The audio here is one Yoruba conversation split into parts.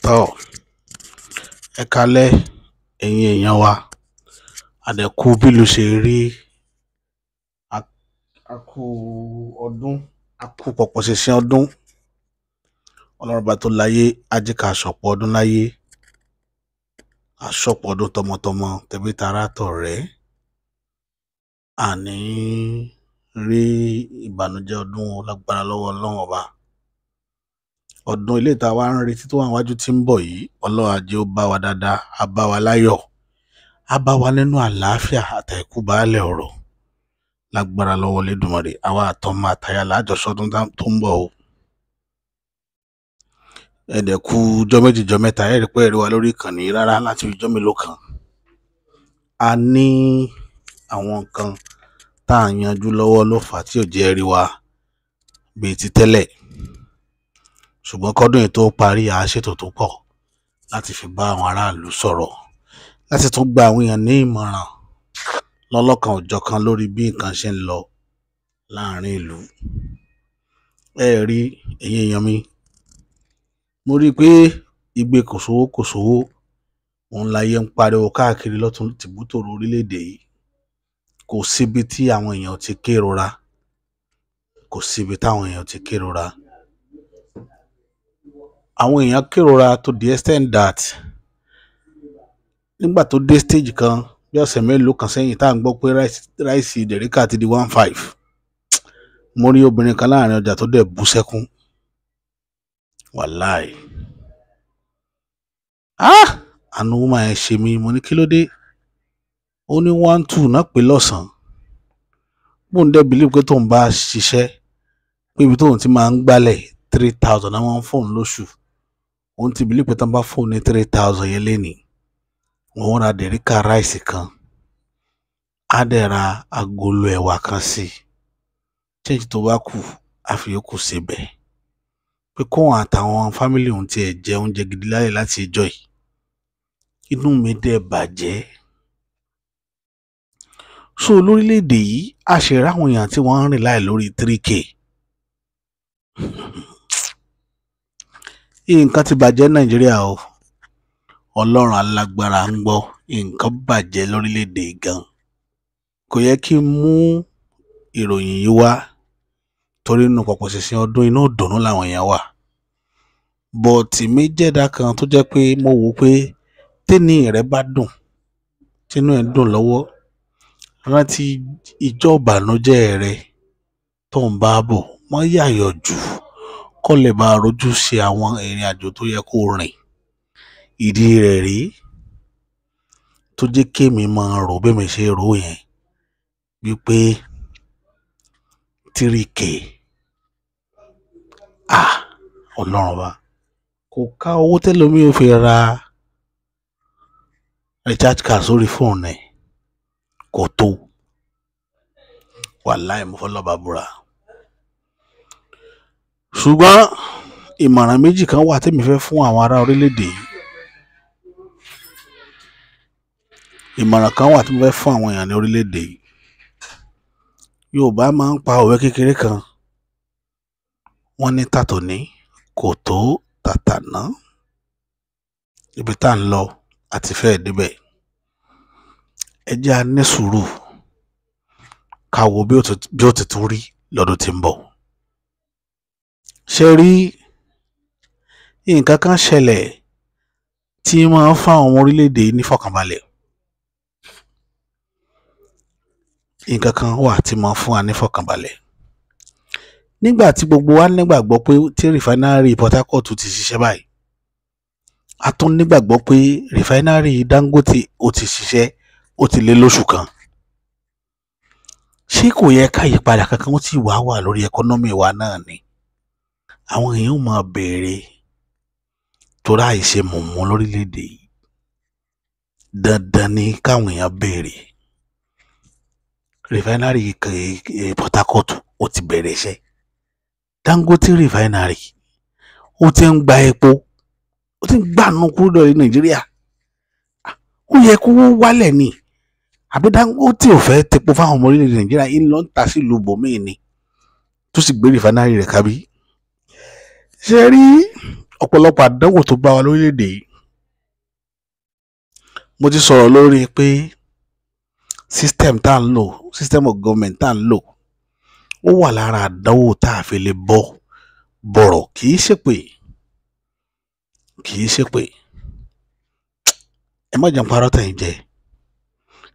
Tọ́ ẹ kalẹ́ ẹ̀yin èèyàn wa, àdẹ̀kù bílùú ṣe rí, a kú ọdún, a kú pọ̀pọ̀ ṣinṣin ọdún. Ọlọ́run bá tó láyé á jẹ́ ká ṣọ̀pọ̀ ọdún láyé, a ṣọ̀pọ̀ ọdún tọmọtọmọ, tẹbí tará tọ̀rẹ́. Àní rí ìbànújẹ́ ọdún lágbára lọ́wọ́ Ọlọ́run ọba. Ọdún ilé ìta wa ń retí tó wà níwájú tí ń bọ̀ yìí, Ọlọ́run á jẹ́ ó bá wa dáadáa, á bá wa láyọ̀, á bá wa nínú àlàáfíà àtàìkú baálẹ̀ ọ̀rọ̀ lágbára lọ́wọ́ Elédùmarè. Àwa àtọmọ àtaya lájọṣọdún tó ń bọ̀ o. Ẹ dẹ̀ kú ọjọ́ méjì ọjọ́ mẹ́ta, ẹ rí pé ẹ rí wa lórí ìkànnì rárá láti ọjọ́ mélòó kan. A ní àwọn nǹkan tá à ń yanjú lọ́wọ́ ló fà á tí ò jẹ́ ẹ rí wa bíi ti tẹ́lẹ̀. Ṣùgbọ́n kọ́dún yìí tó parí, à á ṣètò tó pọ̀ láti fi bá àwọn aráàlú sọ̀rọ̀, láti tún gba àwọn èèyàn ní ìmọ̀ràn lọ́lọ́kan òjọ̀kan lórí bí nǹkan ṣe ń lọ láàrin ìlú. Ẹ rí ẹ̀yin èèyàn mi, mo rí i pé igbe kò sówó kò sówó òun láyé ń pariwo káàkiri lọ́tún tìbútòrò orílẹ̀-èdè yìí. Kò síbi tí àwọn èèyàn ti kérora, kò síbi táwọn èèyàn ti kérora. Àwọn èèyàn kérora to the extent that nígbà tó dé stage kan bí ọ̀sẹ̀ mélòó kan sẹ́yìn tá à ń gbọ́ pé ráìsì dẹ̀ríkà ti di 1.5, mo rí obìnrin kan láàrin ọjà tó dẹ̀ bú sẹ́kún. Wàláì, àánú woman yẹn ṣe mí. Mo ní kí ló dé? Ó ní 1.2 náà pé lọ́sàn-án, bóun dẹ̀ believe pé tóun bá ṣiṣẹ́, pé ibi tóun ti máa ń gbálẹ̀ 3,000 náà wọ́n ń fóun lóṣù. Òun ti believe pé tóun bá fóun ní 3,000 yẹn lénìí, òun ra dẹ̀ríkà ráìsì kan, á dẹ̀ ra agolo ẹ̀wà kan sí i, change tó bá kù á fi yòókù sebẹ̀, pé kóun àtàwọn fámìlì òun tiẹ̀ jẹ oúnjẹ gidi láyè láti ìjọ yìí. Inú mi dẹ̀ bàjẹ́. So lórílẹ̀‐èdè yìí, a ṣe ráwọn èèyàn tí wọ́n ń rìn láì lórí 3K. Nǹkan ti bàjẹ́ ní Nàìjíríà o. Ọlọ́run alágbára ń gbọ́, nǹkan bàjẹ́ lórílẹ̀‐èdè gan. Kò yẹ kí n mú ìròyìn yìí wá torí inú pọ̀pọ̀ ṣinṣin ọdún inú ìdùnnú làwọn èèyàn wà. But èmi jẹ́dá kan tó jẹ́ pé mo wò ó pé téní rẹ bá dùn, tínú ẹ̀ dùn lọ́wọ́, rántí ìjọ́ ìbànújẹ́ rẹ tó ń bá bọ̀, mọ́ yàyọ̀ jù kó lè bá rojú ṣe àwọn ìrìn àjò tó yẹ kó rìn. Ìdí rẹ̀ rèé tó jẹ́ kémi máa rò bẹ́mi ṣe rò yẹn wípé 3K, Ọlọ́run ọba, kò ká owó tẹ́lómi ò fi ra recharge card sórí fóònù ẹ̀, kò tó. Wàláì mo fọlọ́ba búra. Ṣùgbọ́n ìmọ̀ràn méjì kan wà tẹ́mi fẹ́ fún àwọn ará orílẹ̀-èdè yìí. Ìmọ̀ràn kan wà tí mo fẹ́ fún àwọn èèyàn ní orílẹ̀-èdè yìí. Yorùbá máa ń pa òwe kékeré kan, wọ́n ní tàtòní kò tó tàtàná. Ibi tá à ń lọ àti fẹ́ẹ̀ débẹ̀. Ẹ jẹ́ a ní sùúrù ká wo bí ó ti tún rí lọ́dún tí ń bọ̀. Ṣé rí nǹkan kan ṣẹlẹ̀ tí máa ń fún àwọn ọmọ orílẹ̀-èdè yìí nífọ̀kànbalẹ̀? Nǹkan kan wà tí máa ń fún wa nífọ̀kànbalẹ̀. Nígbà tí gbogbo wa nígbàgbọ́ pé tí rìfáínárì Port Harcourt ti ṣiṣẹ́ báyìí, a tún nígbàgbọ́ pé rìfáínárì Dangote ó ti ṣiṣẹ́, ó ti lé lóṣù kan. Ṣé kò yẹ ká ìyípadà kankan ó ti wà wà lórí ẹkọ́nọ́mì wa náà ni? Àwọn èèyàn ò máa béèrè torí àìṣe mọ̀mọ́ lórílẹ̀‐èdè yìí. Dandan ni káwọn èèyàn béèrè. Rìfáínárì Port Harcourt ó ti bẹ̀rẹ̀ iṣẹ́. Dangote rìfáínárì ó ti ń gba epo, ó ti ń gbànú kúrò ní Nàìjíríà. Ó yẹ kó wálẹ̀ ni. Àbí Dangote ò fẹ́ tepo fáwọn ọmọ orílẹ̀-èdè Nàìjíríà, ń lọ ń ta sílùú bòmíì ni tó sì gbé rìfáínárì rẹ̀ kábí. Ṣé rí Ọ̀pọ̀lọpọ̀ àdánwò tó bá wa lórílẹ̀‐èdè yìí, mo ti sọ̀rọ̀ lórí pé system tá à ń lò, system of government tá à ń lò, ó wà lára àdánwò tá a fi lè bọ́ bọ̀rọ̀. Kì í ṣe pé, kì í ṣe pé, ẹ má jẹun parọ́ tẹ̀yìn jẹ,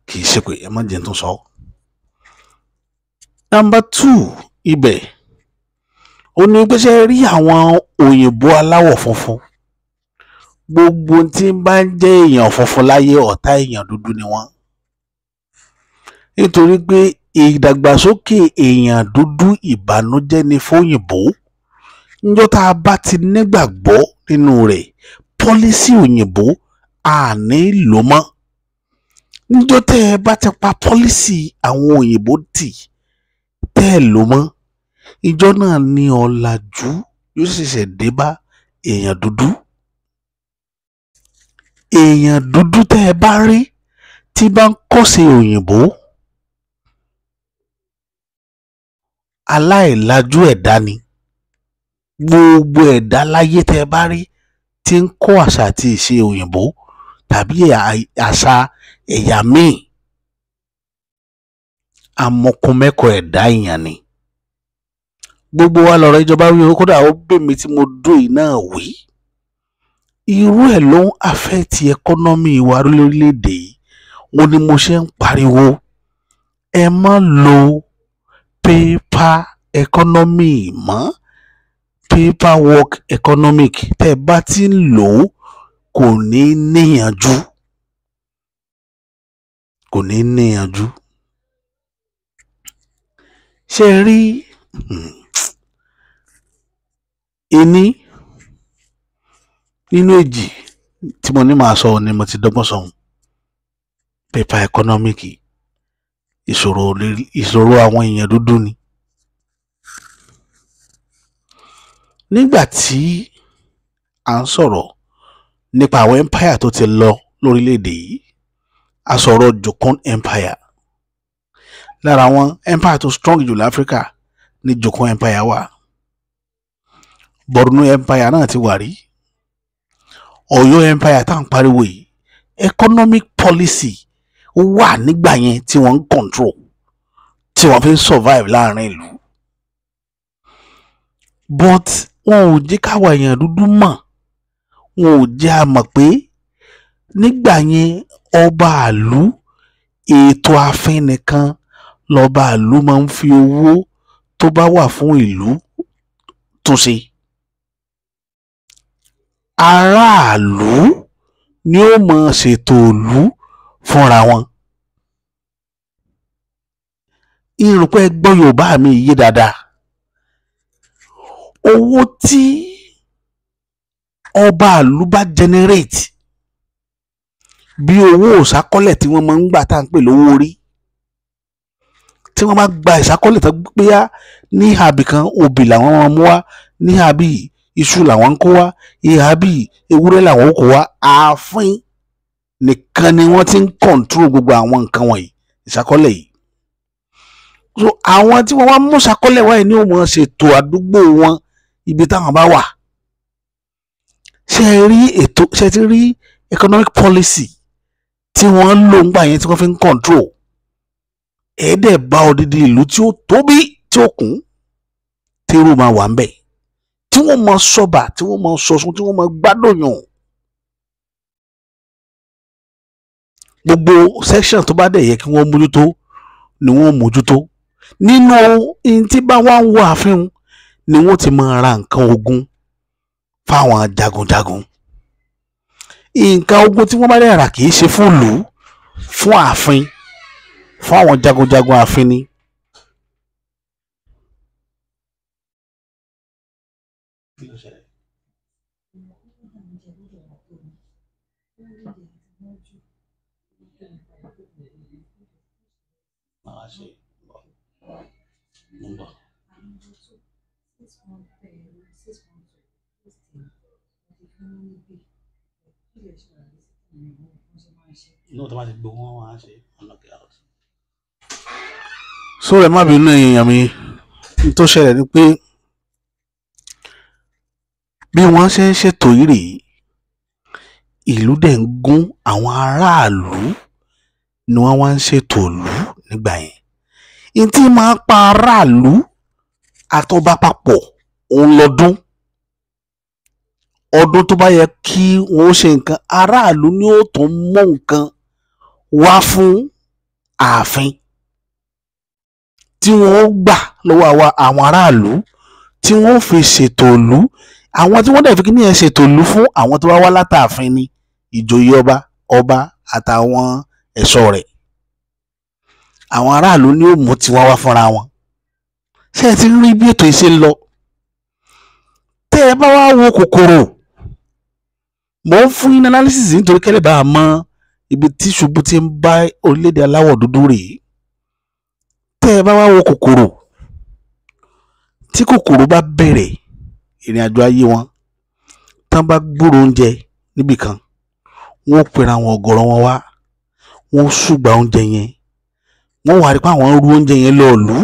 kì í ṣe pé, ẹ má jẹun tún sọ. Number 2 ibẹ̀ ó ní pé ṣe rí àwọn òyìnbó aláwọ̀ funfun, gbogbo tí ń bá ń jẹ́ èèyàn funfun láyé, ọ̀tá èèyàn dúdú ni wọ́n. Nítorí pé ìdàgbàsókè èèyàn dúdú ìbànújẹ́ ni fóyìnbó. Níjọ́ tá a bá ti nígbàgbọ́ nínú rẹ̀, pọ́lísì òyìnbó a ní lò mọ́. Níjọ́ tẹ́ ẹ bá ti pa pọ́lísì àwọn òyìnbó tì tẹ́ ẹ lò mọ́, ìjọ́ náà ni ọ̀làjú yóò ṣẹ̀ṣẹ̀ dé bá èèyàn dúdú. Èèyàn dúdú tẹ́ ẹ bá rí tí bá ń kọ́ṣe òyìnbó, aláìlájú ẹ̀dá ni. Gbogbo ẹ̀dá láyé tẹ́ ẹ bá rí tí ń kọ́ àṣà àti ìṣe òyìnbó tàbí àṣà ẹ̀yà míì, amọ̀kùnmẹ́kọ̀ ẹ̀dá èèyàn ni. Gbogbo wa lọ̀rọ̀ ìjọba wí, kódà ó bèmí tí mo dùn yìí náà wí. Irú ẹ̀ ló ń affect economy wa lórílẹ̀‐èdè yìí. Ó ní mo ṣe ń pariwo, ẹ má lo paper economy mọ́, paperwork economic. Tẹ́ ẹ bá ti ń lò ó, kò ní níyànjú, kò ní níyànjú. Ṣé ẹ rí ení nínú èjì tí mo ní màá sọ ni mo ti dọ́gbọ́n sọ̀hún. Paper economic, ìṣòro àwọn èèyàn dúdú ni. Nígbà tí à ń sọ̀rọ̀ nípa àwọn empire tó ti lọ lórílẹ̀‐èdè yìí, a sọ̀rọ̀ Jokun Empire. Lára àwọn empire tó strong jù láfíríkà ní Jokun Empire wà. Borno Empire náà ti wà rí. Ọ̀yọ́ Empire tá à ń pariwo yìí, economic policy wà nígbà yẹn tí wọ́n ń control, tí wọ́n fi ń survive láàrin ìlú. But wọn ò jẹ́ káwa èèyàn dúdú mọ̀, wọn ò jẹ́ a mọ̀ pé nígbà yẹn ọba àlú, ètò ààfin nìkan lọ́ba àlú máa ń fi owó tó bá wà fún ìlú tún ṣe. Aráàlú ni ó máa ṣètò ìlú fúnra wọn. Ìrùpẹ́ gbọ́ Yorùbá mi yé dáadáa. Owó tí ọba àlú bá generate bí owó ìsákọ́lẹ̀ tí wọ́n máa ń gbà tá à ń pè lówó orí, tí wọ́n bá gba ìsákọ́lẹ̀ tó gbé yá ní ìhà ibì kan, obì làwọn máa mú wá, ní ìhà bí iṣu làwọn ń kó wá, ìhà bí ewúrẹ́ làwọn ó kó wá. Ààfin nìkan ni wọ́n ti ń control gbogbo àwọn nǹkan wọ̀nyí, ìsákọ́lẹ̀ yìí. So àwọn tí wọ́n wá mú ìsákọ́lẹ̀ wáyé ni ó máa ṣètò àdúgbò wọn ibi táwọn bá wà. Ṣé ẹ rí ètò, ṣé ẹ ti rí economic policy tí wọ́n ń lò ńgbà yẹn tí wọ́n fi ń control? Ẹ̀ẹ́dẹ̀ bá odidi ìlú tí ó tóbi tí ó kún, tẹ́rù máa wà ńbẹ̀, tí wọ́n máa sọ̀bà, tí wọ́n máa sọ̀sùn, tí wọ́n máa gbádùn yàn. Gbogbo section tó bá dẹ̀ yẹ kí wọ́n mójútó ni wọ́n mójútó. Nínú ihun tí bá wá ń wọ ààfin ni wọ́n ti máa ra nǹkan ogun fáwọn jagunjagun. Nǹkan ogun tí wọ́n bá dẹ̀ rà kì í ṣe fún ìlú, fún ààfin, fún àwọn jagunjagun ààfin ni. Sórí ẹ má bínú èèyàn mi, n tó ṣẹlẹ̀ ni pé Bí wọ́n ṣe ń ṣètò yìí rèé, ìlú dẹ̀ ń gún àwọn aráàlú ni wọ́n wá ń ṣètò ìlú nígbà yẹn. N tí máa ń pa aráàlú àtọba papọ̀ òun lọ́dún. Ọdún tó bá yẹ kí wọ́n ṣe nǹkan, aráàlú ni ó tún mú nǹkan wá fún ààfin tí wọ́n gbà lọ́wọ́ àwọn aráàlú tí wọ́n fi ṣètò ìlú. Àwọn tí wọ́n dẹ̀ fi kíní yẹn ṣètò ìlú fún àwọn tó wá wá látààfin ni ìjòyè ọba, ọba àtàwọn ẹ̀ṣọ́ rẹ̀. Àwọn aráàlú ni ó mú tiwọn wá fúnra wọn. Ṣé ẹ ti rí bí ètò yìí ṣe ń lọ? Tẹ́ ẹ bá wá wo kòkòrò, mò ń fún yín analysis nítorí kẹ́lẹ́ bá a mọ ibi tí ṣubú ti ń bá orílẹ̀-èdè aláwọ̀ dúdú rèé. Tẹ́ ẹ bá wá wo kòkòrò, tí kòkòrò bá bẹ̀rẹ̀ ìrìn àjò ayé wọn, tán bá gbúrò oúnjẹ níbì kan, wọ́n ó pera àwọn ọ̀gọ̀rọ̀ wọn wá, wọ́n ó ṣùgbà oúnjẹ yẹn, wọ́n wá rí pé àwọn ń rú oúnjẹ yẹn lọ ìlú.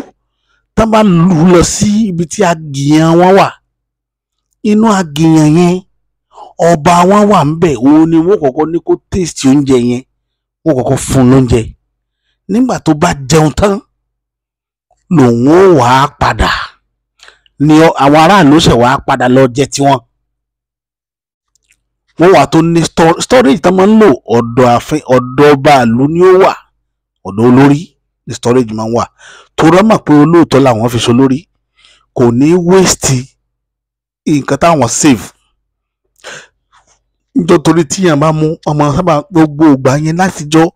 Tán bá lù ú lọ sí ibi tí agìyàn wọn wà, inú agìyàn yẹn ọba wọn wà ńbẹ̀, òun ni wọ́n kọ́kọ́ ní kó taste oúnjẹ yẹn, wọ́n kọ́kọ́ fún un lóúnjẹ. Nígbà tó bá jẹun tán lòun ó wàá padà, ni àwọn aráàlú ṣẹ̀ wàá padà lọ jẹ tiwọn. Wọ́n wà tó ní storage tán máa ń lò, ọ̀dọ̀ ààfin, ọ̀dọ̀ ọba ìlú ni ó wà, ọ̀dọ̀ olórí ní storage máa ń wà. Torí wọ́n mọ̀ pé olóòótọ́ làwọn fi ṣolórí, kò ní waste nǹkan táwọn save. Nítorí tíyàn bá mú ọmọ sábà gbogbo ìgbà yẹn látijọ́,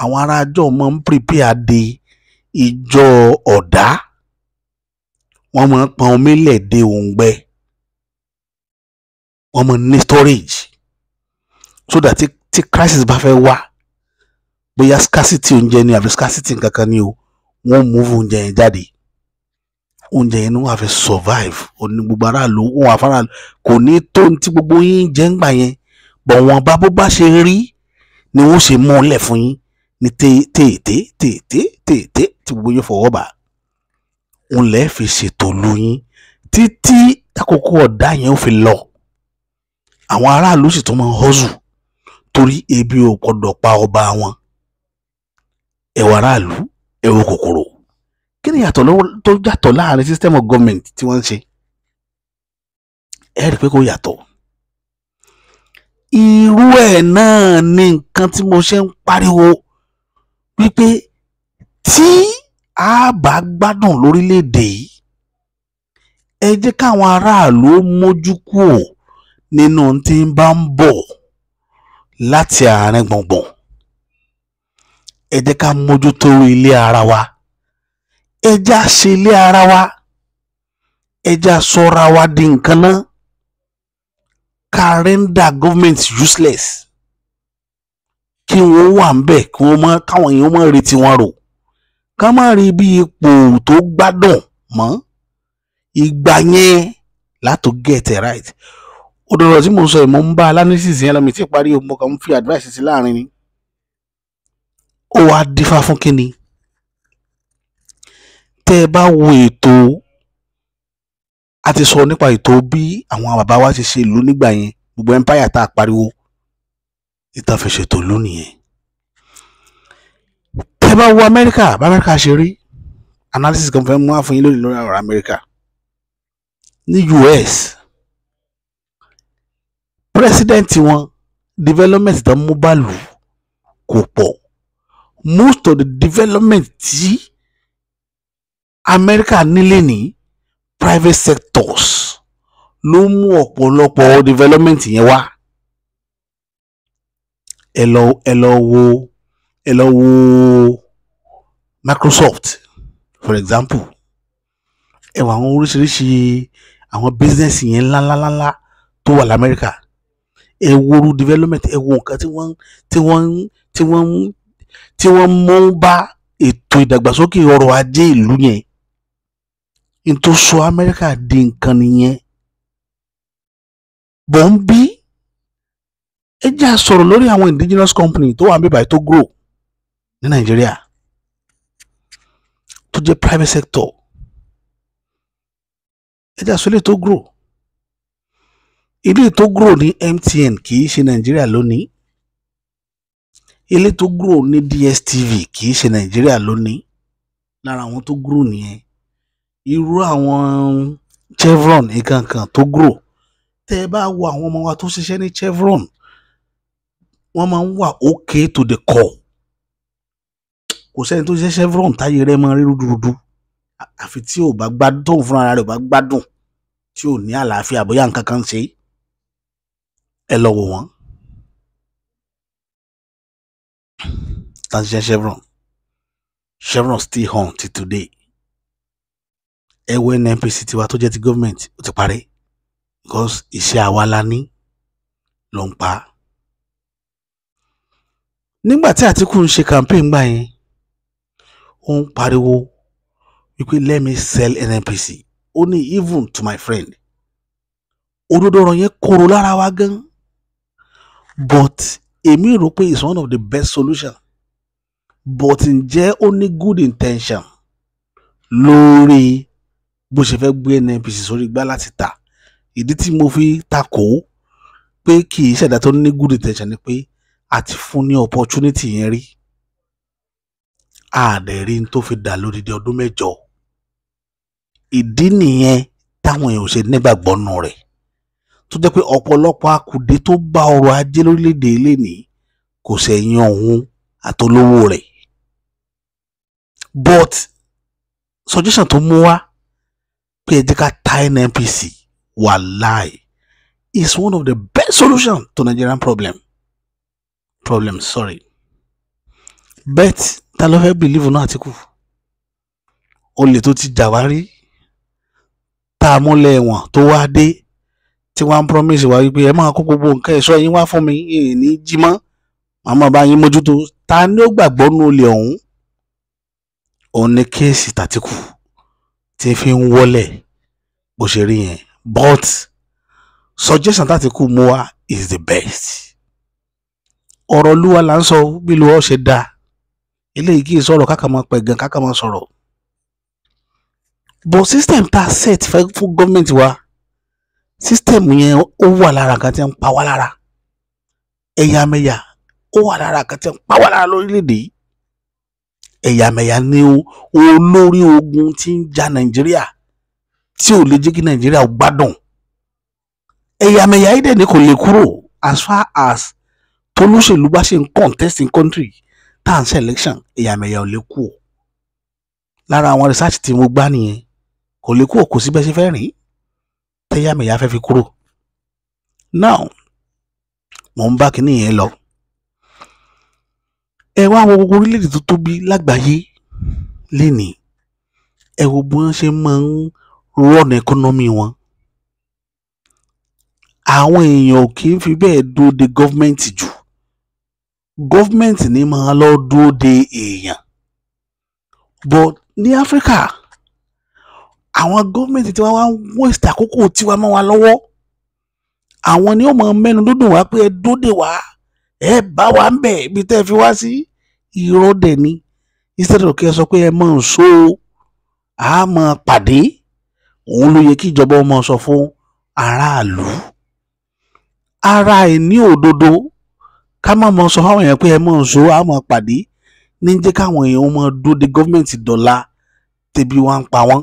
àwọn ará àjọ máa ń prepare de ìjọ ọ̀dá, wọ́n máa ń pọn omi lẹ̀ de òǹgbẹ, wọ́n máa ń ní storage so that tí crisis bá fẹ́ wá, bóyá scarcity oúnjẹ ni àbí scarcity nǹkan kan ni o, wọ́n move oúnjẹ yẹn jáde. Oúnjẹ yẹn ni wọ́n á fi survive. Òní gbogbo aráàlú wọn wà fara kò ní tó ní tí gbogbo yín jẹ́ ń gbà yẹn, bọ̀ wọ́n bá bó bá ṣe rí ni wọ́n ṣe mú un lẹ̀ fún yín ní téèté téèté téèté tí gbogbo yín fọwọ́ bà. Òun lẹ́ẹ̀ fi ṣètò lu yín títí àkókò ọ̀dá yẹn ó fi lọ. Àwọn aráàlú sì tún máa ń hustle torí ebi ò gbọdọ̀ pa ọba wọn. Ẹ̀wọ̀ aráàlú, ẹ̀wọ̀ kòkòrò. Kí ni ìyàtọ̀ tó yàtọ̀ láàrin system of government tí wọ́n ń ṣe? Ẹ rí i pé kò yàtọ̀. Irú ẹ̀ náà ni nǹkan tí mo ṣe ń pariwo wípé tí a bá gbádùn lórílẹ̀‐èdè yìí, ẹ jẹ́ káwọn aráàlú ó mójú kúò nínú tí ń bá ń bọ̀ láti àárín gbùngbùn. Ẹ jẹ́ ká mójútó ilé ara wa, ẹ jẹ́ á ṣe ilé ara wa, ẹ jẹ́ á sọra wa di nǹkan náà, ká render government useless, kí wọ́n wà ńbẹ̀, kí wọ́n má káwọn èèyàn má retí wọn rò, ká má rí bí ipò tó gbádùn mọ́. Ìgbà yẹn látò get it right. Òdòdó tí mo sọ yìí, mo ń bá analysis yẹn lọ, mi tí parí o, mo kàn ń fi advice sí láàrin ni. Ó wá dífá fún kínni? Tẹ́ ẹ bá wo ètò a ti sọ nípa ètò bí àwọn bàbá wa ṣe ṣe ìlú nígbà yẹn, gbogbo empire tá a pariwo ìtàn fi ṣètò ìlú nìyẹn. Tẹ́ ẹ bá wo Amẹ́ríkà, bá Amẹ́ríkà ṣe rí, analysis kan fẹ́ mú wá fún yín lónìí lórí ọ̀rọ̀ Amẹ́ríkà. Ní US, president wọn, development tó ń mú bá lù kò pọ̀. Most of the development tí Amẹ́ríkà nílé ní private sectors ló mú ọ̀pọ̀lọpọ̀ development yẹn wá. Ẹ lọ wo Microsoft for example, ẹ wọ àwọn oríṣiríṣi àwọn business yẹn ńláńláńlá tó wà lamẹ́ríkà. Ẹ wo irú development, ẹ wo nǹkan tí wọ́n mú bá ètò ìdàgbàsókè ọrọ̀ ajé ìlú yẹn. N tó sọ Amẹ́ríkà di nǹkan nìyẹn. Bọ̀ ń bí ẹ jẹ́ à sọ̀rọ̀ lórí àwọn indigenous company tó wà níbí báyìí tó grow ní Nàìjíríà, tó jẹ́ private sector. Ẹ jẹ́ à sọ eléyìí tó grow. Ilé tó grow ní MTN kì í ṣe Nàìjíríà lónìí. Ilé tó grow ní DSTV kì í ṣe Nàìjíríà lónìí. Lára àwọn tó grow nìyẹn. Irú àwọn Chevron nǹkan tó grow, tẹ́ ẹ bá wo àwọn ọmọ wa tó ṣiṣẹ́ ní Chevron, wọ́n máa ń wà okay to the core. Kò sẹ́ni tó ṣiṣẹ́ Chevron táyé rẹ̀ máa rí rúdurùdu, àfi tí ò bá gbádùn, tóun fúnra rẹ̀ ò bá gbádùn, tí ò ní àlàáfíà, bóyá nǹkan kan ń ṣe. Ẹ lọ wò wọ́n tá ń ṣiṣẹ́ Chevron. Chevron still on till today. Ẹ wo NNPC tiwa tó jẹ́ ti government, ó ti parí because iṣẹ́ àwa la ní ló ń pa á. Nígbà tí Àtíkù ń ṣe campaign gbà yẹn, ó ń pariwo wípé let me sell NNPC, ó ní even to my friend. Òdodo ọ̀rọ̀ yẹn korò lára wa gan, but èmi rò pé it's one of the best solution. But ǹjẹ́ ó ní good intention lórí bó ṣe fẹ́ gbé NNPC sórí igbá láti tà? Ìdí tí mo fi takò ó pé kì í ṣẹ̀dá tó ní good intention ni pé a ti fún ní opportunity yẹn rí, a dẹ̀ rí n tó fi dà lódidi ọdún 8. Ìdí nìyẹn táwọn èèyàn ò ṣe nígbàgbọ́ nù rẹ̀, tó jẹ́ pé ọ̀pọ̀lọpọ̀ akùdé tó bá ọrọ̀ ajé lórílẹ̀‐èdè eléyìí kò sẹ̀yìn òun àtolówó rẹ̀. But suggestion tó mú wá pé ẹ jẹ́ ká ta NNPC, wàláì, is one of the best solution to Nigerian problem, sorry. But ta ló fẹ́ believe náà? Àtíkù, olè tó ti jà wá rí, tá a múlẹ̀ ẹ̀wọ̀n, tó wá dé tí wọ́n á promise wa wípé ẹ máa kó gbogbo nǹkan ẹ̀ṣọ́ yín wá fún mi, yìí ní jí mọ́, màmá bá yín mójútó. Ta ni ó gbàgbọ́ nínú olè ọ̀hún? Òun ní case tÀtíkù tí fi ń wọlẹ̀ bó ṣe rí yẹn. But suggestion tÀtíkù mú wá is the best. Ọ̀rọ̀ olúwa là ń sọ bí olúwa ó ṣe dáa. Eléyìí kì í sọ̀rọ̀ káka máa pẹ̀gàn, káka máa sọ̀rọ̀, but system tá a set fẹ́ fún gọ́ọ̀mẹ̀ntì wa, system yẹn ó wà lára nǹkan tí ń pa wá lára. Ẹ̀yàmẹ̀yà ó wà lára nǹkan tí ń pa wá lára lórílẹ̀‐èdè yìí. Ẹ̀yàmẹ̀yà ni olórí ogun tí ń ja Nàìjíríà, tí ò lè jẹ́ kí Nàìjíríà gbádùn. Ẹ̀yàmẹ̀yà yìí dẹ̀ ní kò lè kúrò as far as tolóṣèlú bá ṣe ń contest in country tá à ń ṣe election. Ẹ̀yàmẹ̀yà ò lè kú o. Lára àwọn research tí mo gbá nìyẹn. Kò lè kú o, kò sí bẹ́ẹ̀ ṣe fẹ́ rìn tẹ́yàmẹ̀yà fẹ́ fi kúrò. Now, mò ń bá kinní yẹn lọ. Ẹ wá wo gbogbo orílẹ̀-èdè tó tóbi lágbàáyé lénìí, ẹ wo bí wọ́n ṣe máa ń run economy wọn. Àwọn èèyàn ò kì í fi bẹ́ẹ̀ dúró de government jù, government ní máa lọ dúró de èèyàn. But ní Áfíríkà, àwọn government tí wọ́n wá ń waste àkókò tiwa mọ́ wa lọ́wọ́. Àwọn ni ó máa mẹ́nu dúdùn wá pé ẹ dúró dè wá, ẹ bá wa ń bẹ̀ ibi tẹ́ ẹ fi wá sí. Irọ́ dẹ̀ ni. Instead of kí ẹ sọ pé ẹ máa ń so a máa pàdé, òun ló yẹ kí ìjọba ó máa sọ fún aráàlú. Ara ẹ̀ ní òdodo ká má máa sọ fáwọn èèyàn pé ẹ máa ń so a máa pàdé ní jẹ́ káwọn èèyàn máa dúró de government dọ̀la tẹ̀bí wá ń pa wọ́n.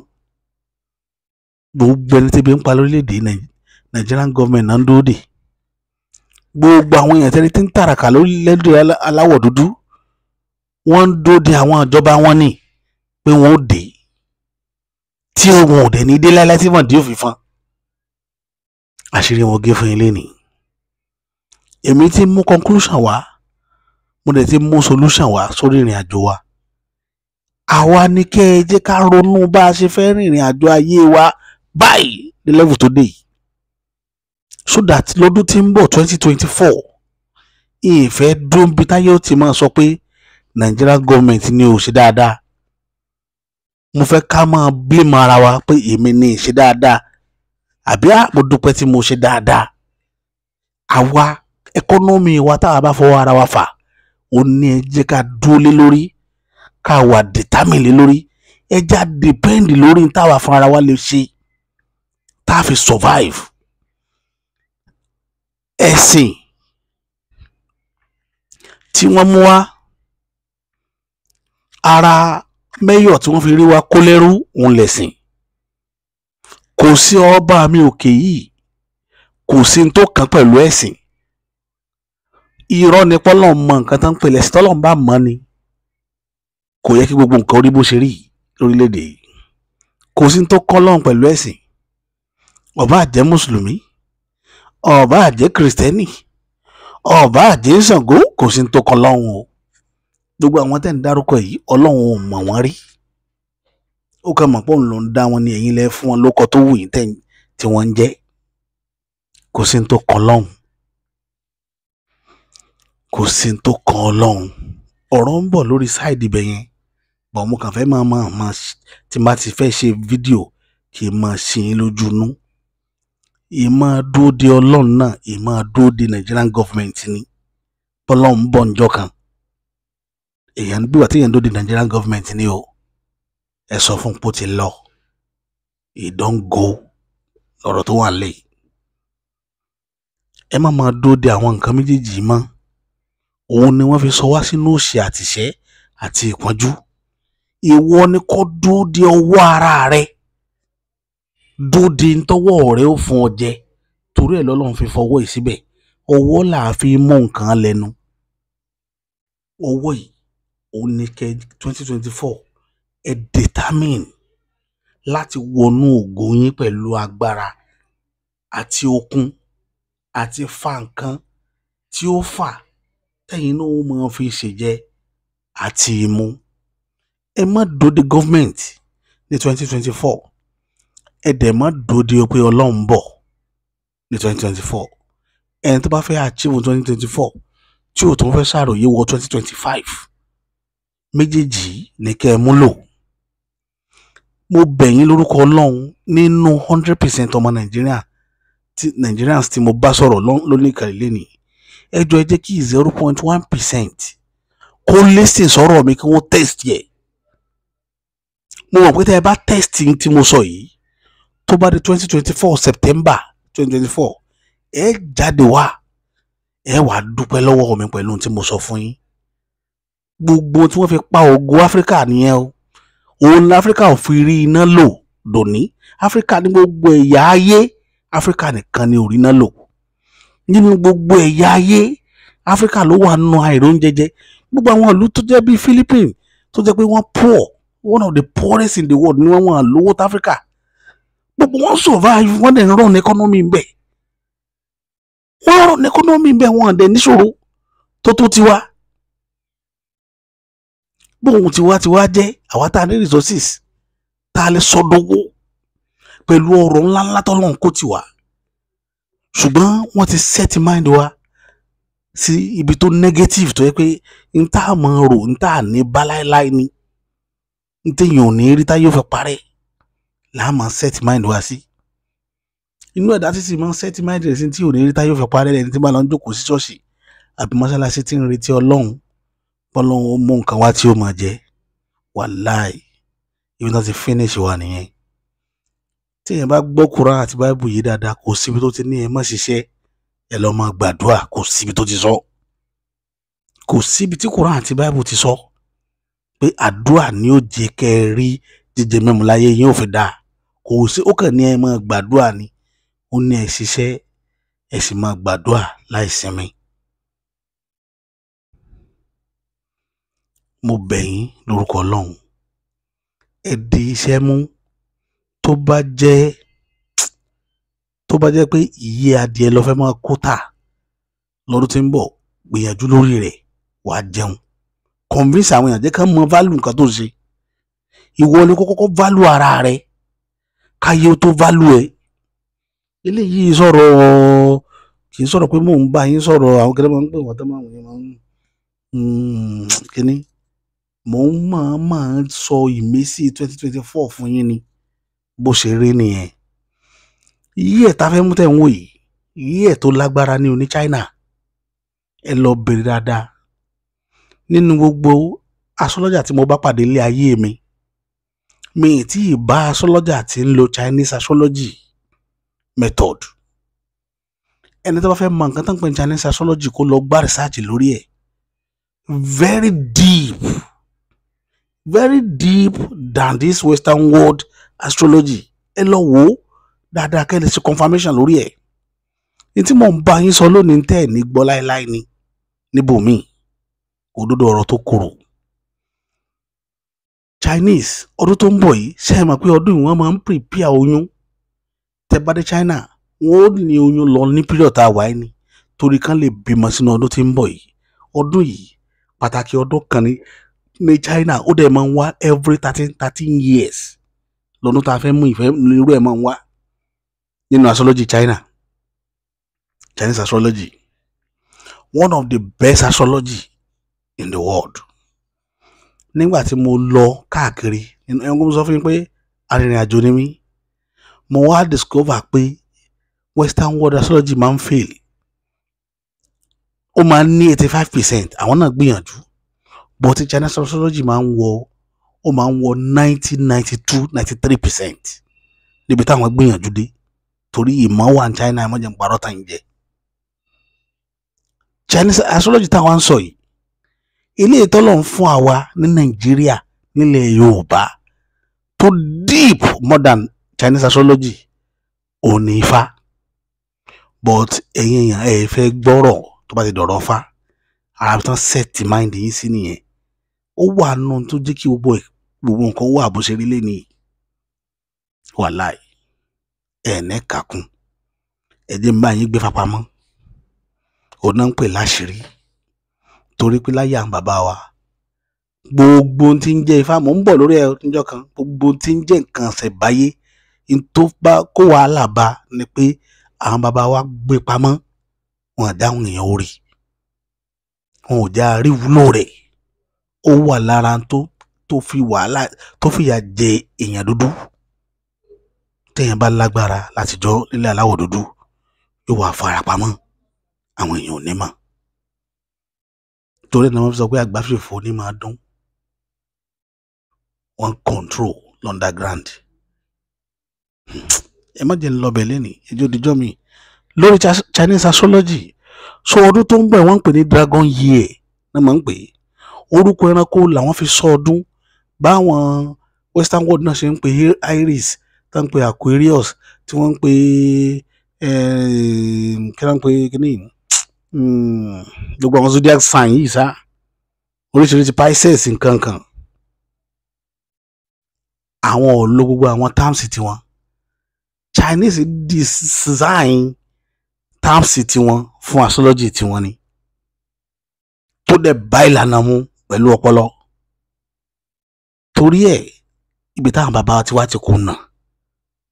Gbogbo ẹni tẹ́bi ń pa lórílẹ̀‐èdè, Nigerian government náà ń dúró dè. Gbogbo àwọn èèyàn tẹ́lẹ̀ tí ń tàràkà lórílẹ̀‐èdè aláwọ̀ dúdú, wọ́n ń dúró de àwọn ìjọba wọn ní pé wọ́n ó dé, tí wọn ò dẹ̀ ní dé láíláí tí wọ́n dé òfin fún àṣírí wọn gé fún yín lénìí. Èmi ti mú conclusion wá, mo dẹ̀ ti mú solution wá sórí ìrìn àjò wa. Àwa ni kẹ́ ẹ jẹ́ ká ronú bá a ṣe fẹ́ rìnrìn àjò ayé wa báyìí ní level tó dé yìí, so that lọ́dún tí ń bọ̀, 2024, ìfẹ́ dúró bí táyé ó ti máa sọ pé Nigerian government ni ò ṣe dáadáa. Mo fẹ́ ká máa blame ara wa pé èmi ni ìṣe dáadáa, àbí á mo dúpẹ́ tí mo ṣe dáadáa. Àwa economy wa táwa bá fọwọ́ ara wa fà, ó ní ẹ jẹ́ ká dúró lé lórí, ká wà determine lé lórí, ẹ já depend lórí táwa fún ara wa lè ṣe tá a fi survive. Ẹ̀sìn tí wọ́n mú wá, ara mẹ́yọ̀ tí wọ́n fi rí wa kó lẹ́rú òun lẹ̀sìn. Kò sí ọba mi òkè yìí, kò sí ní tó kàn pẹ̀lú ẹ̀sìn. Irọ́ ni pọ́lọ́n mọ nǹkan tó ń pè lẹ́sìn. Tọ́lọ́n bá mọ̀ ni, kò yẹ kí gbogbo nǹkan rí bó ṣe rí lórílẹ̀‐èdè yìí. Kò sí ní tó kọ́ lọ́hùn pẹ̀lú ẹ̀sìn. Ó bá jẹ́ mùsùlùmí, ó bá jẹ́ kìrìsìtẹ́nì, ó bá jẹ́ Ṣàngó, kò sí ní tó kọ́ lọ́hùn o. Gbogbo àwọn tẹ́ ń dárúkọ yìí, Ọlọ́run ò mọ̀ wọ́n rí. Ó kàn mọ̀ pé òun ló ń dá wọn ní, ẹ̀yin lẹ́ fún wọn lóko tó wù yín tí wọ́n ń jẹ́. Kò sí ní tó kọ́ lọ́hùn, kò sí ní tó kọ́ Ọlọ́run. Ọ̀rọ̀ ń bọ̀ lórí sáìdì ibẹ̀ yẹn, bọ̀ mo kàn fẹ́ máa máa máa tí n bá ti fẹ́ ṣe fídíò kí n máa ṣe yín lójú inú. Ìmọ̀ dúró de Ọlọ́run náà, ìmọ̀ dúró de Nigerian government ni. Bọ́lọ́run ń bọ̀ níjọ́ kan, èèyàn bí wà tí èèyàn dúró de Nigerian government ni o. Ẹ sọ fún pé ó ti lọ, e don go. Lọ́rọ̀ tó wà nílẹ̀ yìí, ẹ má máa dúró de àwọn nǹkan méjèèjì yìí mọ́. Òun ni wọ́n fi sọ wá sínú òṣì àtìṣẹ́ àti ìpọ́njú. Ìwọ ni kó dúró de ọwọ́ ara rẹ, dúró de ntọ́wọ́ rẹ ó fún ọ jẹ. Torí ẹ̀ lọ́lọ́run fi fọwọ́ yìí síbẹ̀. Ọwọ́ là á fi mú nǹkan lẹ́nu. Ọwọ́ yìí òun ni kẹ 2024 ẹ determine láti wọnú ògo yín pẹ̀lú agbára àti okun àti fa nǹkan tí ó fà tẹ́yìn náà ó máa fi ṣèjẹ àti ìmu. Ẹ má dóde government ní 2024, ẹ dẹ̀ má dóde pé Ọlọ́run ń bọ̀ ní 2024. Ẹni tó bá fẹ́ achieve 2024 tí ò tún fẹ́ ṣàròyé wọ 2025, méjèèjì ní kẹ́ ẹ múlò. Mo bẹ̀ yín lórúkọ Ọlọ́run, nínú 100% ọmọ Nàìjíríà tí Nigerians tí mo bá sọ̀rọ̀ lónìí ìkàlẹ̀ lẹ́nìí, ẹ jọ̀ọ́ ẹ jẹ́ kí 0.1% kó listen sọ̀rọ̀ mi, kí wọ́n test yẹ. Mo mọ̀ pé tẹ́ ẹ bá test tí mo sọ yìí, tó bá di 2024, September 2024, ẹ jáde wá, ẹ wàá dúpẹ́ lọ́wọ́ mi pẹ̀lú ohun tí mo sọ fún yín. Gbogbo tí wọ́n fi pa ògo Áfíríkà nìyẹn o. Òun ní Áfíríkà ò fi rí iná lò dòní. Áfíríkà ní gbogbo ẹ̀yà ayé, Áfíríkà nìkan ni ò rí iná lò nínú gbogbo ẹ̀yà ayé. Áfíríkà ló wà nínú àìróúnjẹjẹ. Gbogbo àwọn ìlú tó jẹ́ bíi Philippines, tó jẹ́ pé wọ́n poor, one of the poorest in the world ni wọ́n, wọ́n lówó tó Áfíríkà. Gbogbo wọn survive, wọ́n dẹ̀ ń run economy ń bẹ̀, wọ́n run economy ń bẹ̀, wọ́n dẹ̀ níṣòro tó tó tiwa. Bóun tiwa tiwa jẹ́ àwa tá a ní resources tá a lè sọdowó pẹ̀lú ọ̀rọ̀ ńláńlá tọ́lọ́run kó tiwa, ṣùgbọ́n wọ́n ti set mind wa sí ibi tó negative, tó yẹ pé n tá a mọ̀ rò, n tá a ní bá láéláé ni, n téèyàn ò ní rí tá yóò fẹ́ parẹ́ là á máa set mind wa sí. Inú ẹ̀dá títí máa ń set mind rẹ̀ sí tí ò ní rí tá yóò fẹ́ parẹ́ lẹ́ni tí bá lọ ń jókòó sí ṣọ́ọ̀ṣì àbí mọ́ṣáláṣí tí ń retí Ọlọ́run, bọ́lọ́run ó mú nǹkan wá tí ó máa jẹ. Wàláì, ibi tó ti finish wa nìyẹn. Tí èèyàn bá gbọ́ Quran àti Bible yìí dáadáa, kò síbi tó ti ní ẹ má ṣiṣẹ́, ẹ lọ́ máa gbàdúrà. Kò síbi tó ti sọ. Kò síbi tí Quran àti Bible ti sọ pé àdúrà ni ó jẹ́ kẹ́ ẹ rí jíjẹ mímu láyé yín ò fi dáa. Kò sí. Ó kàn ní ẹ máa gbàdúrà ni. Ó ní ẹ ṣiṣẹ́, ẹ sì máa gbàdúrà láì sinmi. Mo bẹ̀ yín lórúkọ Ọlọ́run, ẹ di iṣẹ́ mú. Tó bá jẹ́ pé ìyẹ́ adìẹ lọ fẹ́ máa kó tà lọ́dún tí ń bọ̀, gbìyànjú lórí rẹ̀, wàá jẹun. Convince àwọn èèyàn, jẹ́ ká mọ value nǹkan tó ń ṣe. Ìwọ ni kó kọ́kọ́ value ara rẹ káyé ó tó value ẹ. Eléyìí sọ̀rọ̀, kì í sọ̀rọ̀ pé mò ń bá yín sọ̀rọ̀. Àwọn kẹlẹ́ máa ń pè wọ́n tó máa ń máa ń kíní. Mò ń máa máa sọ ìmísí 2024 fún yín ni. Bó ṣe rí nìyẹn. Yí ẹ̀ tá fẹ́ mú tẹ̀ ń wò yìí, yí ẹ̀ tó lágbára ní oní China. Ẹ lọ bèrè dáadáa. Nínú gbogbo astrologer tí mo bá pàdé ilé ayé mi, mi ì tí ì bá astrologer tí ń lo Chinese astrology method. Ẹni tó bá fẹ́ mọ nǹkan tó ń pè ní Chinese astrology, kó lọ gbá research lórí ẹ̀. Very deep, very deep than this Western world astrology. Ẹ lọ wò ó dáadáa kẹ́ ẹ lè ṣe confirmation lórí ẹ̀. Ní tí mò ń bá yín sọ lónìí, tẹ́ ẹ̀ ní gbọ́ láéláé ni níbòmíì, òdodo ọ̀rọ̀ tó korò. Chinese, ọdún tó ń bọ̀ yìí, ṣe é mọ̀ pé ọdún yìí wọ́n máa ń prepare oyún? Tẹ́ bá dé China, wọ́n ó ní oyún lọ ní period tá a wà ní, torí kán lè bímọ sínú ọdún tí ń bọ̀ yìí. Ọdún yìí, pàtàkì ọdún kan ní ní China. Ó dẹ̀ máa ń wá every 13 13 years. Lọ́dún tá a fẹ́ mú ìfẹ́ irú ẹ̀ máa ń wá nínú astrology China. Chinese astrology, one of the best astrology in the world. Nígbà tí mo lọ káàkiri, ẹni kó sọ fún mi pé arìnrìn àjò ni mí, mo wá discover pé Western world astrology máa ń fail. Ó máa ń ní 85%, àwọn náà gbìyànjú, but Chinese astrology máa ń wọ, ó máa ń wọ 90, 92, 93% níbi táwọn gbìyànjú dé, torí ìmọ̀ wà ní China. Ẹ má jẹ́ n parọ́ tàn jẹ. Chinese astrology táwọn ń sọ yìí, ilé ìtọ́lọ̀ ń fún àwa ní Nàìjíríà, nílẹ̀ Yorùbá, tó deep more than Chinese astrology, òní Ifá. But ẹ̀yin èèyàn, ẹ̀ fẹ́ gbọ́rọ̀. Tó bá ti dọ̀rọ̀ Ifá, ara tán set mind yín sí nìyẹn. Ó wà nù tó jẹ́ kí gbogbo nǹkan wà bó ṣe rí lẹ́nìí. Wàláì, ẹ̀ ní kàkún. Ẹ jẹ́ n bá yín gbé fapamọ́. Òun náà ń pè láṣìírí, torí pé láyé àwọn bàbá wa, gbogbo ohun tí ń jẹ́ Ifá, mò ń bọ̀ lórí ẹ̀ níjọ́ kan, gbogbo ohun tí ń jẹ́ nǹkan ṣẹ̀báyé n tó bá kó wàhálà bá ni pé àwọn bàbá wa gbé pamọ́, wọn à dáhùn èèyàn orí, wọn ò já rí wúlò rẹ̀. Ó wà lára tó fi wàhálà, tó fìyà jẹ èèyàn dúdú. Téèyàn bá lágbára látijọ́ nílẹ̀ aláwọ̀ dúdú, yóò wá farapamọ́, àwọn èèyàn ò ní mọ̀, torí náà wọ́n fi sọ pé àgbáfìfò ní máa dún. Wọ́n control underground. Ẹ má jẹ́ ń lọ bẹ̀ lẹ́nìí, ẹjọ́ òdìjọ́ mi lórí Chinese astrology. So ọdún tó ń bọ̀, wọ́n ń pè ní Dragon Year náà máa ń pè é. Orúkọ ẹranko làwọn fi sọ ọdún, báwọn Western world náà ṣe ń pè Aries, tó ń pè Aquarius, tí wọ́n ń pè kí wọ́n ń pè kíní, gbogbo àwọn zodiac sign yìí sá, oríṣiríṣi, Pisces, nǹkan kan. Àwọn ò lo gbogbo àwọn terms tiwọn. Chinese design terms tiwọn fún astrology tiwọn ni, tó dẹ̀ bá ìlànà mu pẹ̀lú ọpọlọ. Torí ẹ̀, ibi táwọn bàbá tiwa ti kùnà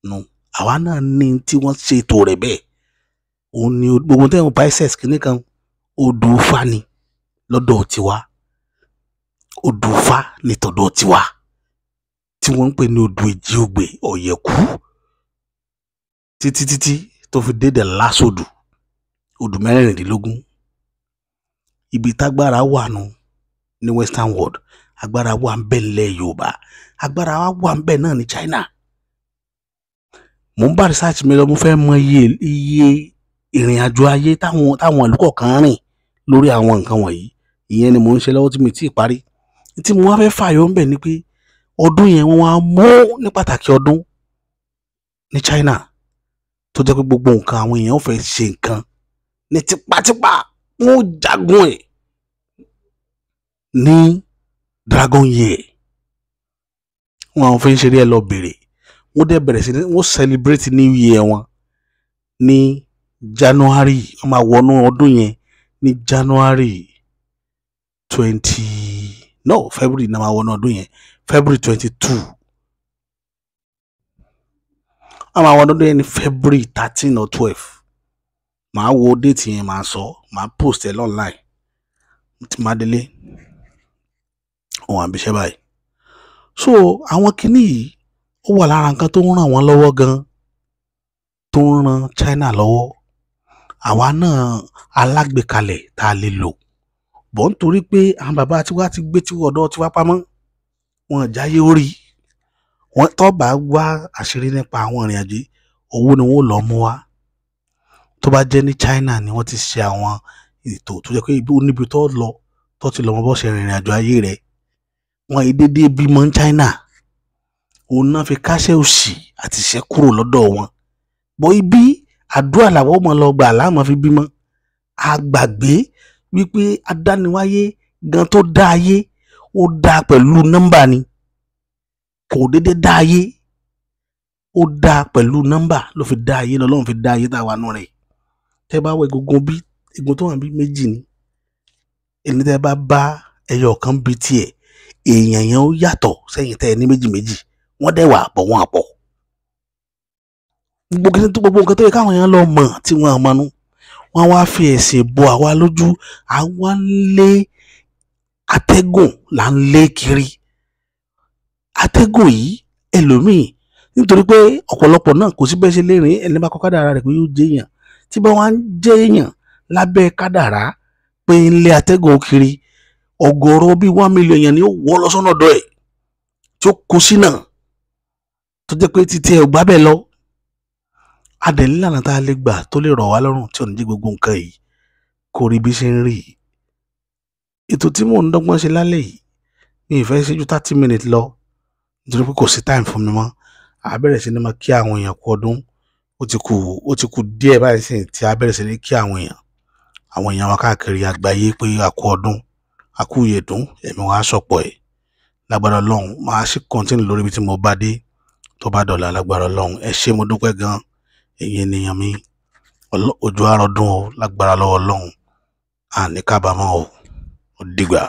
nu, àwa náà ní tí wọ́n ṣètò rẹ̀ bẹ́ẹ̀. Òun ni gbogbo tẹ́wọ̀n Pisces kìíní kan, odù Ifá ni lọ́dọ̀ tiwa. Odù Ifá ní tọ̀dọ̀ tiwa tí wọ́n ń pè ní odù èjì ogbè ọ̀yẹ̀kú, títí títí tó fi dé the last odù, odù 16. Ibi tágbára wà nù ní Western world, agbára wà ń bẹ nílẹ̀ Yorùbá, agbára wà ń bẹ náà ní China. Mo ń bá research mi lọ, mo fẹ́ mọ iye ìrìn àjò ayé táwọn ìlú kọ̀ọ̀kan rìn lórí àwọn nǹkan wọ̀nyí. Ìyẹn ni mò ń ṣe lọ́wọ́ tí mi tí ì parí. Tí mo wá fẹ́ fàyọ ń bẹ̀ ni pé ọdún yẹn, wọ́n wá mú ní pàtàkì ọdún ní China, tó jẹ́ pé gbogbo nǹkan, àwọn èèyàn fẹ́ ṣe nǹkan ní tipátipá, wọ́n ó jagun ẹ̀ ní Dragon Year. Wọn àwọn fi ń ṣeré. Ẹ lọ bèrè. Wọ́n dẹ̀ bẹ̀rẹ̀ sí ní wọ́n celebrate New Year wọn ní January. Wọ́n máa wọnú ọdún yẹn ní January 20, no, February náà máa wọnú ọdún yẹn, February 22. Wọ́n máa wọnú ọdún yẹn ní February 13 or 12. Màá wo date yẹn, màá sọ, màá post ẹ online tí màá délé. Òun àbíṣẹ́ báyìí. So àwọn kinní yìí, ó wà lára nǹkan tó ń ràn wọ́n lọ́wọ́ gan, tó ń ran China lọ́wọ́. Àwa náà alágbèékalẹ̀ tá a lè lò bọ́, nítorí pé àwọn bàbá tiwa ti gbé tí ọ̀dọ́ tiwa pamọ́, wọn jáyé orí wọn. Tó bá wá àṣírí nípa àwọn ìrìn àjò, owó ni wọ́n lọ mú wá. Tó bá jẹ́ ní China ni wọ́n ti ṣe àwọn ètò tó jẹ́ pé ibi ó níbi tó lọ tó ti lọ mọ bó ṣe rìnrìn àjò ayé rẹ̀. Wọn yìí dédé bímọ ní China, òun náà fi káṣẹ́ òṣì àti ìṣẹ́ kúrò lọ́dọ̀ wọn. Bọ́ ibi àdúrà làwọn ọmọ lọ gbà láàmú fi bímọ. A gbàgbé wípé adániwáyé gan tó dá ayé, ó dá pẹ̀lú nọ́mbà ni, kò dédé dá ayé, ó dá pẹ̀lú nọ́mbà ló fi dá ayé, lọ́lọ́run fi dá ayé tá a wà nù rẹ̀. Tẹ́ bá wọ egungun bí egun tó wà bí méjì ni, ẹni tẹ́ bá bá ẹyọ kan bí tiẹ̀, èèyàn yẹn ó yàtọ̀ sẹ́yìn tẹ́ ẹ ní méjì méjì, wọ́n dẹ̀ wà pọ̀ wọ́n àpọ̀. Gbogbo kí gbogbo nǹkan tó yẹ káwọn èèyàn lọ mọ̀ tí wọ́n á mọnú, wọ́n wá fi ẹ̀sìn bo àwa lójú. Àwa ń lé atẹ́gùn là ń lé kiri. Atẹ́gùn yìí ẹlòmíì, nítorí pé ọ̀pọ̀lọpọ̀ náà kò sí bẹ́ẹ̀ ṣe lè rìn, ẹni bá kọ kádàrá rẹ̀ pé yóò jẹ́ èèyàn, tí bá wá ń jẹ́ èèyàn lábẹ́ kádàrá pé ń lé atẹ́gùn kiri, ọ̀gọ̀rọ̀ bíi 1 million èèyàn ni ó wọ́ lọ sọ́nà ọ̀dọ̀ ẹ̀ tí ó kó sínà, tó jẹ́ pé títí ẹ̀ ò gbá bẹ́ẹ̀ lọ. Adẹ̀ nílànà tá a lè gbà tó lè rọ̀ wá lọ́rùn tí ò ní jẹ́ gbogbo nǹkan yìí kó rí bí ṣe ń rí yìí. Ètò tí mò ń dọ́gbọ́n ṣe lálẹ́ yìí, mi ì fẹ́ ṣe ju 30 minutes lọ, nítorí pé kò sí time fún mi mọ́. A bẹ̀rẹ̀ sí ní máa kí àwọn èèyàn kú ọdún. Ó ti kù díẹ̀ báyìí sí tí a bẹ̀rẹ̀ sí ní kí àwọn èèyàn wa káàkiri àgbáyé pé a kú ọdún, a kú ìyèdún, ẹ̀mí wa á sọ̀pọ̀ ẹ̀ lágbára Ọlọ́run. Máa sì continue lórí ibi tí mo bá dé tó bá dọ̀la lágbára Ọlọ́run. Ẹ ṣé, mo dúpẹ́ gan, ẹ̀yin ènìyàn mi. Ojú àrọ̀dún o lágbára lọ́wọ́ Ọlọ́run, àní kábàámọ̀ o. Ó dìgbà.